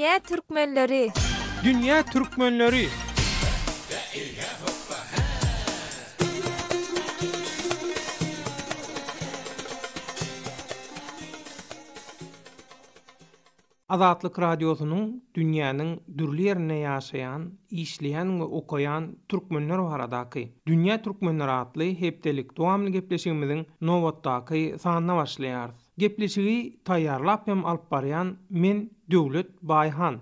Dünýä türkmenleri! Dünýä türkmenleri! Azatlyk Radiosynyň dünýäniň dürli ýerinde ýaşaýan, işleýän we okaýan türkmenler baradaky Dünýä türkmenleri atly hepdelik dowamly gepleşigimiziň nobatdaky sanyna başlaýarys. Gepleşigi taýýarlap hem alyp barýan men Döwlet Baýhan.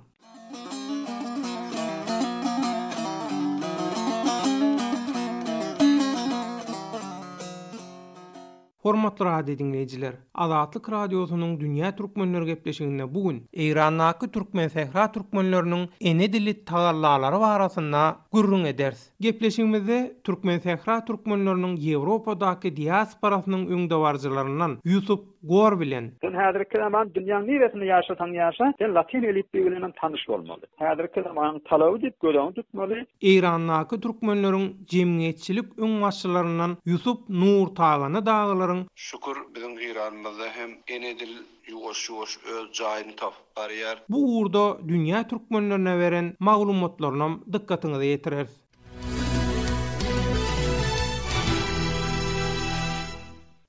Hormatly radio diňleýjiler! Azatlyk Radiosynyň Dünýä Türkmenleri gepleşiginde bu gün Eýrandaky Türkmensähra türkmenleriniň ene dili tagallalary barasynda gürrüň ederis. Gepleşigimizde Türkmensähra türkmenleriniň Ýewropadaky diasporasynyň öňdebaryjylaryndan Ýusup Gor bilen. Sen häzirki zaman dünýäň niresinde ýaşasaň ýaşa, sen latyn elipbiýi bilenem tanyş bolmaly. Häzirki zamanyň talaby diýip göz öňünde tutmaly. Eýrandaky türkmenleriň jemgyýetçilik öňbaşçylaryndan Ýusup Nurtagany dagylaryň. Şükür, biziň Eýranymyzda hem ene dil ýuwaş-ýuwaş öz jaýyny tapyp barýar. Bu ugurda dünýä türkmenlerine beren maglumatlarynam dykgatyňyza ýetireris.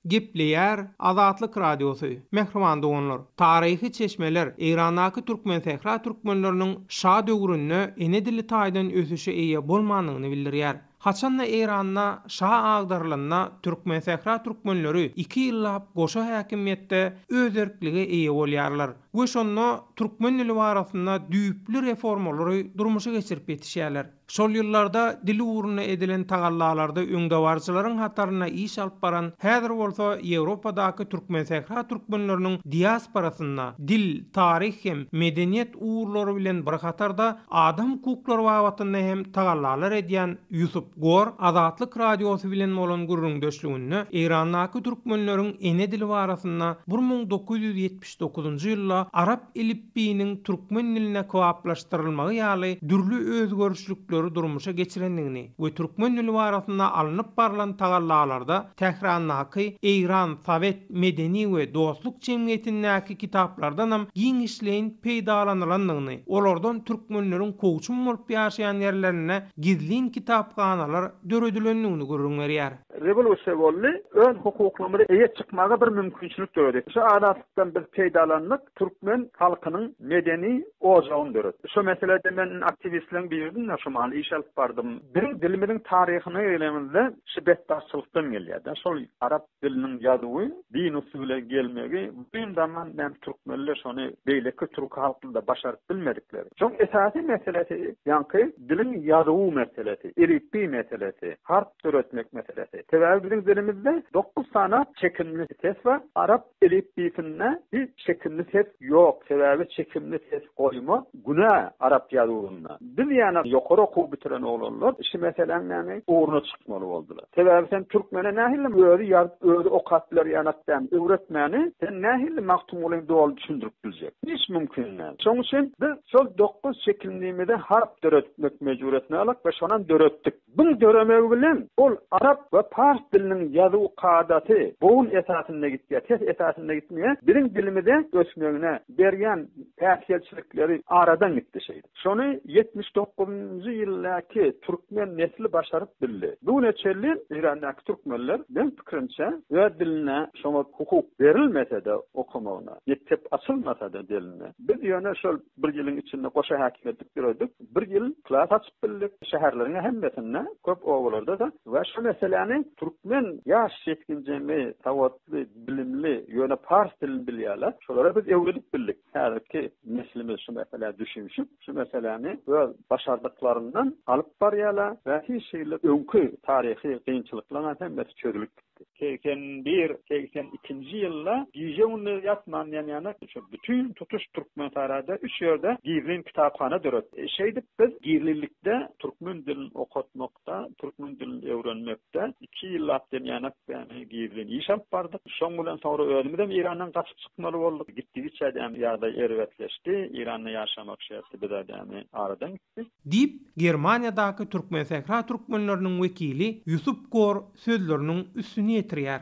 Gepleýär Azatlyk Radiosy, Mähriban doganlar! Taryhy çeşmeler Eýrandaky türkmensähra türkmenleriniň şa döwründe ene dili taýdan ösüşe eýe bolmandygyny bildirýär. Haçanda Eýranda şa agdarylanda türkmensähra türkmenleri iki ýyllap goşa häkimiýetde özerklige eýe bolýarlar we şonda türkmen dili barasynda düýpli reformalary durmuşa geçirip ýetişýärler. Şol ýyllarda dil ugrunda edilen tagallalarda öňdebaryjylaryň hatarynda iş alyp baran, häzir bolsa Ýewropadaky Türkmensähra türkmenleriniň diasporasynda dil, taryh hem medeniýet ugurlary bilen bir hatarda adam hukuklary babatynda hem tagallalar edýän Ýusup Gor Azatlyk Radiosy bilen bolan gürrüňdeşliginde Eýrandaky türkmenleriň ene dili barasynda 1979-njy ýylda arap elipbiýiniň türkmen diline kybaplaşdyrylmagy ýaly dürli özgerişlikleri durmuşa geçirendigini we türkmen dili barasynda alnyp barlan tagallalarda Tährandaky Eýran Sowet medeni we dostluk jemgyýetindäki kitaplardanam giňişleýin peýdalanylandygyny, olardan türkmenleriň kowçum bolup ýaşaýan ýerlerinde gizlin kitaphanalar döredilendigini gürrüň berýär. Rewolýusiýa boldy, öz hukuklarymyza eýe çykmaga bir mümkinçilik döredi. Şu azatlykdan biz peýdalandyk, türkmen halkynyň medeni ojagyny döretdik. Şu meselede men aktiwistleriň biridim-de, şu mahal iş alyp bardym. Biziň dilimiziň taryhyna gelenimizde şu betbagtçylykdan gelýär-de, şol arap diliniň ýazuwy din üsti bilen gelmegi, bu zaman näme türkmenler şony beýleki türki halklarda başaryp bilmedikleri. Şoň esasy meselesi ýaňky diliň ýazuwy meselesi, elipbiý meselesi, harp döretmek meselesi. Sebäbi biziň dilimizde dokuz sany çekimli ses bar. Arap elipbiýsinde hiç çekimli ses ýok. Sebäbi çekimli ses goýmak günä arap ýazuwynda. Biz ýa ýokary okuw bitiren oglanlar şu meseläň näme ugruna çykmaly boldular. Sebäbi sen türkmene nähili özi ýazyp, özi okap biler ýanak däl, öwretmäni sen nähili Magtymgulyny doly düşündirip biljek? Hiç mümkin däl. Şonuň üçin biz şol dokuz çekimlimize harp döretmek mejburyýetine galyk we şonam döretdik. Buň döremegi bilen ol arap we pars diliniň ýazuw kadasy bogun esasynda gitýär, ses esasynda gitmeýär, biziň dilimize ösmegine berýän päsgelçilikleri aradan gitdi şeýdip. Şony 79-njy ýyldaky türkmen nesli başaryp bildi. Bu güne çenli Eýrandaky türkmenler, meň pikirimçe, öz diline şoňa hukuk berilmese-de okamagyna, mekdep açylmasa-da diline, biz ýöne şol bir ýylyň içinde goşa häkimiýetlik döredip, bir ýyl klas açyp bildik. Şäherleriň hemmesinde, köp obalarda-da we şu meseläni türkmen ýaş ýetginjeňi, sowatly, bilimli, ýöne pars dilini bilýärler, şolara biz öwredip bildik. Häzirki neslimiz şu meselä düşünişip, şu meseläni öz başardyklaryndan alyp barýarlar we hiç hili öňki taryhy kynçylyklaryň hemmesi çözülip gitdi. 81, 82-nji ýylda gije-gündiz ýatman diýen ýaly şu bütin tutuş Türkmensahrada üç ýerde gizlin kitaphana döretdi. Şeýdip biz gizlinlikde türkmen dilini okatmakda, türkmen dilini öwrenmekde iki ýyllap diýen ýaly ýagny gizlin iş alyp bardyk. Şoň bilen soňra özümizem Eýrandan gaçyp çykmaly bolduk. Gitdigiçe ýagny ýagdaý erbetleşdi. Eýranda ýaşamak şerti bize ýagny aradan gitdi. Diýip, Germaniýadaky Türkmensähra türkmenleriniň wekili Ýusup Gor sözleriniň üstüni ýetirýär.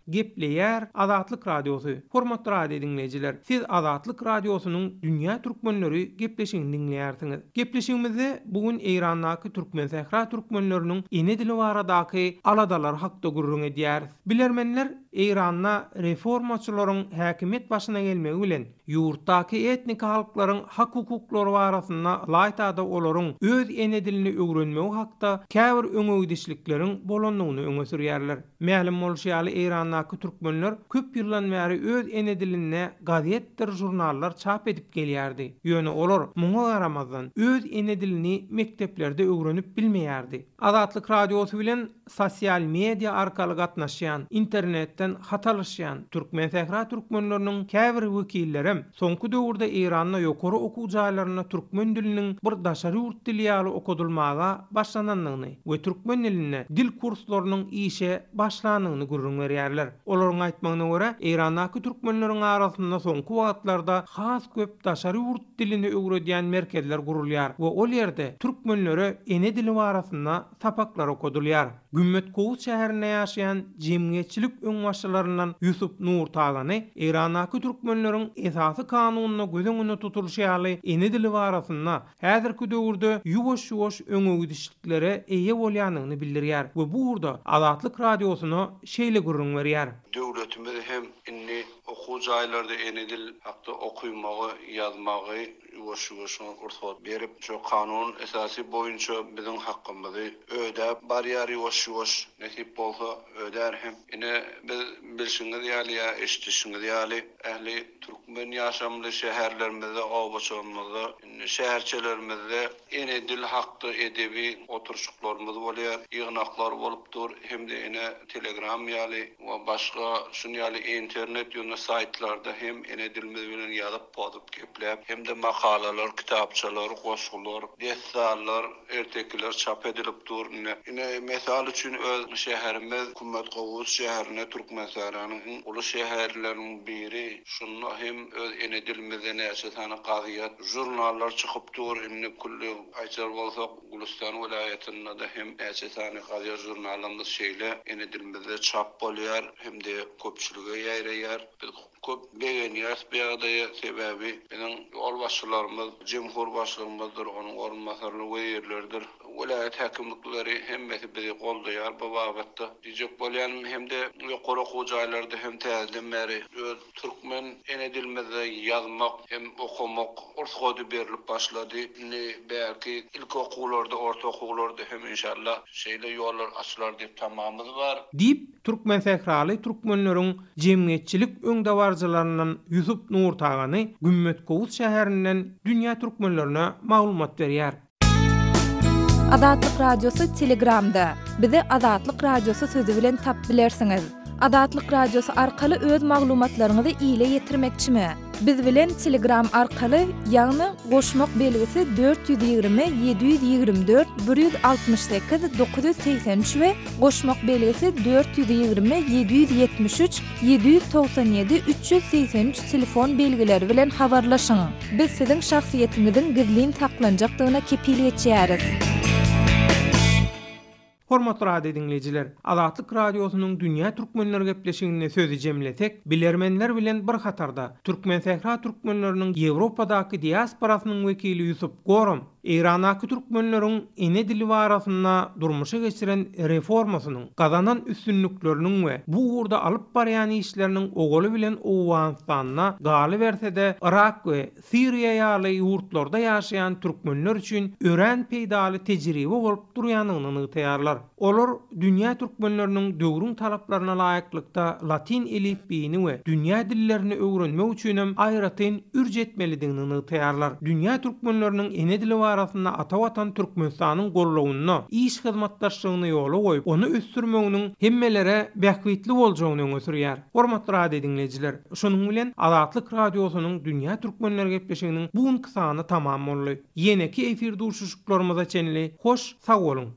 Gepleýär Azatlyk Radiosy, Hormatly radio diňleýjiler, siz Azatlyk Radiosynyň Dünýä Türkmenleri gepleşigini diňleýärsiňiz. Gepleşigimizde bu gün Eýrandaky Türkmensähra türkmenleriniň ene dili baradaky aladalary hakda gürrüň edýäris. Bilermenler Eýranda reformaçylaryň häkimiýet başyna gelmegi bilen, ýurtdaky etniki halklaryň hak-hukuklary barasynda ylaýta-da olaryň öz ene dilini öwrenmegi hakda käbir öňegidişlikleriň bolandygyny öňe sürýärler. Mälim bolşy ýaly, Eýrandaky türkmenler köp ýyldan bäri öz ene dilinde gazetdir žurnallar çap edip gelýärdi. Ýöne olar, muňa garamazdan, öz ene dilini mekdeplerde öwrenip bilmeýärdi. Azatlyk Radiosy bilen sosial media arkaly gatnaşýan, internetden hat alyşýan Türkmensähra türkmenleriniň käbir wekillerem soňky döwürde Eýranda ýokary okuw jaýlarynda türkmen diliniň bir daşary ýurt dili ýaly okadylmaga başlanandygyny we türkmen dilinde dil kurslarynyň işe başlandygyny gürrüň berýärler. Olaryň aýtmagyna görä, Eýrandaky türkmenleriň arasynda soňky wagtlarda has köp daşary ýurt dilini öwredýän merkezler gurulýar we ol ýerde türkmenlere ene dili barasynda sapaklar okadylýar. Gümmet-Kowus şäherinde ýaşaýan jemgyýetçilik öňbaşçylaryndan Ýusup Nurtagany Eýrandaky türkmenleriň esasy kanunynda göz öňünde tutulyşy ýaly ene dili barasynda häzirki döwürde ýuwaş-ýuwaş öňegidişliklere eýe bolýandygyny bildirýär we bu ugurda Azatlyk Radiosyna şeýle gürrüň berýär. Döwletimiz hem indi okuw jaýlarda ene dil hakda okymagy, ýazmagy ýuwaş-ýuwaşdan rugsat berip, şo kanun esasy boýunça biziň hakymyzy ödäp barýar ýuwaş-ýuwaş, nesip bolsa ödär hem. Ine, biz bilşiňiz ýaly ýa eşidişiňiz ýaly, ähli türkmen ýaşamly şäherlerimizde, obaçamyzda, indi şäherçelerimizde ene dil hakda edebi oturyşyklarymyz bolýar, ýygnaklar bolup dur hem-de ine Telegram ýaly we başga şun ýaly internet ýöne saýtlarda hem ene dilimiz bilen ýazyp, pozup, gepläp hem-de makalalar, kitapçalar, goşgular, dessanlar, ertekiler çap edilip dur. Ine, ine mysal üçin öz şäherimiz Kümmetgowuz şäherinde Türkmenistanyň iň uly şäherleriniň biri. Şunda hem öz ene dilimizde näçe sany gazýet, žurnallar çykyp dur. Indi külli aýtjak bolsak Gülüstan welaýatynda-da hem näçe sany gazet žurnalymyz şeýle ene dilimizde çap bolýar hem-de köpçülige ýaýraýar. Biz köp begenýäris bu ýagdaýa, sebäbi biziň ýolbaşçylarymyz, jemhur başlygymyzdyr, onuň orunbasarlary, wezirleridir, welaýat häkimlikleri hemmesi bizi goldaýar bu babatda. Diýjek bolýanym hem-de ýokary okuw jaýlarda hem täzeden bäri öz Türkmen ene dilimizde ýazmak hem okamak rugsady berlip başlady. Indi bärki ilki okuwlarda, orta okuwlarda hem inşallah şeýle ýollar açylar diýip tamamyz bar. Diýip, türkmensähraly türkmenleriň jemgyýetçilik öňdebaryjylaryndan Ýusup Nurtagany Gümmetkowus şäherinden dünýä türkmenlerine maglumat berýär. Azatlyk Radiosy Telegramda. Bizi Azatlyk Radiosy sözi bilen tap bilersiňiz. Azatlyk Radiosy arkaly öz maglumatlaryňyzy ile ýetirmekçimi? Biz bilen Telegram arkaly, ýagny goşmak belgisi 420 724 168 983 we goşmak belgisi 420 773 797 383 telefon belgileri bilen habarlaşyň. Biz siziň şahsyýetiňiziň gizlin saklanjakdygyna kepil geçýäris. Hormatly radio diňleýjiler, Azatlyk Radiosynyň Dünýä Türkmenleri gepleşiginde sözi jemlesek, bilermenler bilen bir hatarda, Türkmensähra türkmenleriniň Ýewropadaky diasporasynyň wekili Ýusup Goram, Eýrandaky türkmenleriň ene dili barasynda durmuşa geçiren reformasynyň, gazanan üstünlikleriniň we bu ugurda alyp barýan işleriniň owaly bilen Owganystanda, galyberse-de Yrak we Siriýa ýaly ýurtlarda ýaşaýan türkmenler üçin örän peýdaly tejribe bolup durýandygyny nygtaýarlar. Olar dünýä türkmenleriniň döwrüň talaplaryna laýyklykda latyn elipbiýini we dünýä dillerini öwrenmek üçinem aýratyn ürç etmelidigini nygtaýarlar. Dünýä türkmenleriniň ene dili barasynda ata Watan Türkmenistanyň gollawynda iş hyzmatdaşlygyny ýola goýup, ony ösdürmeginiň hemmelere bähbitli boljagyny öňe sürýär. Hormatly radio diňleýjiler, şunuň bilen Azatlyk Radiosynyň Dünýä türkmenleri gepleşiginiň bu günki sany tamam boldy. Ýeneki efir duşuşyklarymyza çenli hoş sag boluň!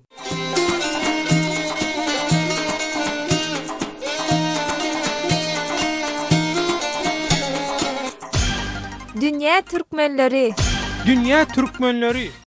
Dünýä türkmenleri! Dünýä türkmenleri!